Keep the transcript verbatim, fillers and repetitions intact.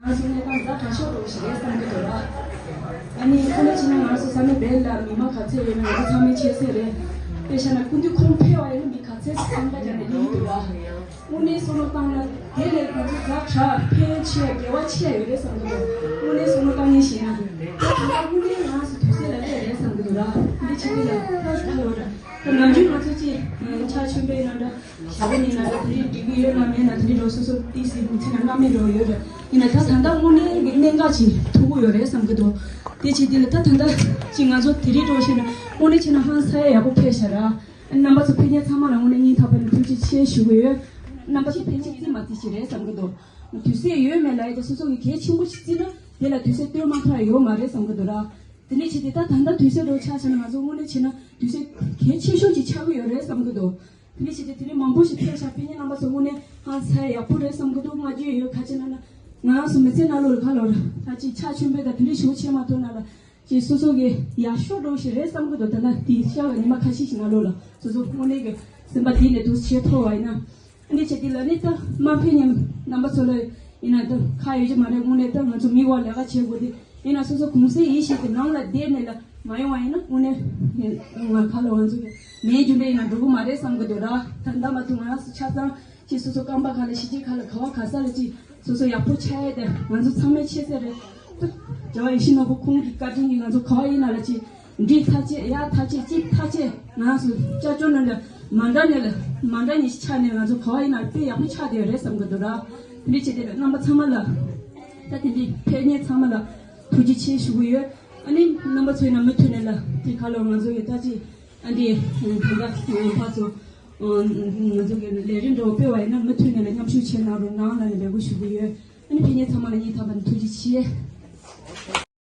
ང་ཚོ་གནས་སྟངས་ཛ་དྲག་ཤོས་འདྲ་བོ་ཞིག་རེད་བསམ་གྱི་འདུག་ར། ཨ་ནི་ཁོ་ན་ཕྱིན་ན་ང་ཚོ་ས་གནས་བལ་ལ་མི་མང་ག་ཚད་ཡོད་ན་ང་ཚོ་ཚང་མས་ཤེས་གསལ་རེད། དཔེ་བཞག་ན་སྐུ་མདུན་ཁོང་ཕེབས་པ་ཡིན་ན་མི་ག་ཚད་ཅིག་འཚང་ཁ་རྒྱབ་ནས་སླེབས་ཀྱི་འདུག་ར། དངོས་གནས་བསམ་བློ་བཏང་ན་དེ་ལས་ང་ཚོ་ཛ་དྲག་ཕན་ཡོན་ཆེ་དགེ་བ་ཆེ་ཡོད་རེད་བསམ་གྱི་འདུག་དངོས་གནས་བསམ་བློ་བཏང་ངེས་ཤེས་ན། ད་ལྟ་དངོས་གནས་ང་ཚོ་དུས་ཚོད་ལ་སླེབས་རེད་བསམ་གྱི་འདུག་ར། འདི་ཕྱི་དེ་ལ་ཁ་ཁ་ལོ་ར། ད་ནམ་རྒྱུན་ང་ཚོ་ཅི་ཕྱག་མཆོད་འབུལ་ན་འདྲ། ཞག་པོ་ཉིན་ན་འདྲ་དེ་རིང་འགྲིག་གི་ཡོད་ན་མེད་ན་དེ་རིང་འགྲོ་སོ་སོ་ཏི་སི་མི་ཚེ་ན་སྣང་མེད་འགྲོ་ཡོད་རེད། ཡིན་ན་ད་ད་ལྟ་དངོས་གནས་ཀྱི་གནད་འགག་ཅིག་ཐུག་གི་ཡོད་རེད་བསམ་གྱི་འདུག་དེ་བྱེད་དུས་ལ་ད་ད་ལྟ་ཅིག་ང་ཚོ་དེ་རིང་འགྲོ་ཤེས་ན་དངོས་གནས་བྱས་ན་ཧང་སང་ཡག་པོ་ཕེབས་ཤག་ར། རྣམ་པ་ཚོ་ཕེབས་མཁན་ཚང་མ་ལ་དངོས་གནས་སྙིང་ཐག་པ་ནས་ཐུགས་རྗེ་ཆེ་ཞུ་གི་ཡོད། རྣམ་པ་ཚོ་ཕལ་ཆེར་རྩིས་མ་རྩིས་ཞིག་རེད་བསམ་གྱི་འདུག་དུས་ཚོད་ཡོད་མེད་ལ་ཡ་ད་སོ་སོ་གི་གལ་ཆེན་པོ་ཞིག་བརྩིས་ན་དེ་ལ་དུས་ཚོད་སྟོན་མ་ཐུབ་ཡ་ཡོད་མ་རེད་བསམ་གྱི་འདུག་ར། དེ་ནས་བྱས་ཏེ་ད་ད་ལྟ་དུས་ཚོད་འགྲོ་ཆགས་ཤག་ན་ང་ཚོ་དངོས་གནས་བྱས་ན་དུས་ཚོད་གལ་ཆེ་ཤོས་ཅིག་ཆགས་ཀྱི་ཡོད་རེད་བསམ་གྱི་འདུག་དེ་འདྲ་བྱས་ཏེ་དེ་རིང་མང་པོ་ཞིག་ཕེབས་ཤག་ཕེབས་མཁན་རྣམ་པ་ཚོ་དངོས་གནས་ཧང་སང་ཡག་པོ་རེད་བསམ་གྱི་འདུག་བསྔགས་བརྗོད་ཡོད། ག་ཅི་ན་ན་ང་རང་ཚོ་མི་ཚེ་ནང་ལོགས་ལ་ག་ལོར་ད་ཅིག་ཕྱག་མཆོད་འབུལ་དང་དེ་འདྲ་ཞུ་བྱེད་མ་ཐུབ་ན་ལ་ཅིག་སོ་སོ་གི་ཡག་ཤོས་འདྲ་བོ་ཞིག་རེད་བསམ་གྱི་འདུག་ད་ལྟ་དེ་ཤར་བའི་ཉི་མ་ཁ་ཤས་ཤིག་ནང་ལོགས་ལ་སོ་སོ་དངོས་གནས་ཀྱི་སེམས་པ་དེ་ནས་འདུག་བྱེད་ཐུབ་པ་ཡིན་ན། འདི་བྱེད་དུས་ལ་ནི་ད་མ་ཕེབས་མཁན་རྣམ་པ་ཚོ་ལ་ཡིན་ན་ད་ཁག་ཡོད་ཀྱི་མ་རེད། དངོས་གནས་ད་ང་ཚོ་མི་དབར་ལས་ཀ་བྱེད་དགོས་དེ་ཡིན་ན་སོ་སོ་གུང་སེང་ཡིན་ཞེས་ཀྱི་ནང་ལ་བསྡད་ནས་ལ་མ་ཡོང་བ་ཡིན་ན་དངོས་གནས་ང་ཁ་ལ་ང་ཚོ་གི་མེད་རྒྱུ་འབྲས་ཡིན་ན་འགྲོ་གི་མ་རེད་བསམ་གི་འདུག་ར། ད་ལྟ་མ་གཏོགས་ང་རང་ཚོ་ཆ་ཚང་ཅིག་སོ་སོ་རྐང་པ་ཁ་ལ་གཞིས་བྱེས་ཁ་ལ་ག་བ་ག་ས་ལ་ཅིག་སོ་སོ་ཡག་པོ་ཆགས་ཡས་དེ་ང་ཚོ་ཚང་མས་ཤེས་གསལ་རེད། རྒྱལ་བ་ཡིད་བཞིན་ནོར་བུ་ཁོང་གི་བཀའ་དྲིན་གྱིས་ང་ཚོ་ག་བ་ཡིན་ན་ལ་ཅིག་འགྲིག་ཐག་ཆོད། ཡག་ཐག་ཆོད། སྐྱིད་ཐག་ཆོད། ང་རང་ཚོ་ཅ་ཅོ་ནང་ལ་མ་འདྲ་ནས་ལ་མ་འདྲ་ཉིད་ཆགས་ནས་ང་ཚོ་ག་བ་ཡིན་ན་དཔེ་ཡག་པོ་ཆགས་བསྡད་ཡོད་རེད་བསམ་གི་འདུག་ར། དེ་འདྲ་བྱས་ཏེ་རྣམ་པ་ཚང་མ་ལ་ད་དེ་འདྲའི་ཕེབས་མཁན་ཚང་མ་ལ་ཐུགས་རྗེ་ཆེ་ཞུ་གི་ཡོད། ཨ་ནི་རྣམ་པ་ཚོ་ཡིན་ན་མུ་མཐུད་ནས་ལ་དེ་ཁ་ལོ་ང་ཚོ་ཡི་ད་ཅི་ཨ་འདི་ད་ལྟ་ཕར་ཚུར་ང་ཚོ་གི་ལས་རིམ་འདྲ་བོ་སྤེལ་བ་ཡིན་ན་མུ་མཐུད་ནས་ལ་མཉམ་ཞུགས་བྱེད་གནང་རོགས་གནང་ལ་ནས་འབོད་སྐུལ་ཞུ་གི་ཡོད། ཨ་ནི་ཕེབས་མཁན་ཚང་མ་ལ་སྙིང་ཐག་པ་ནས་ཐུགས་རྗེ་ཆེ།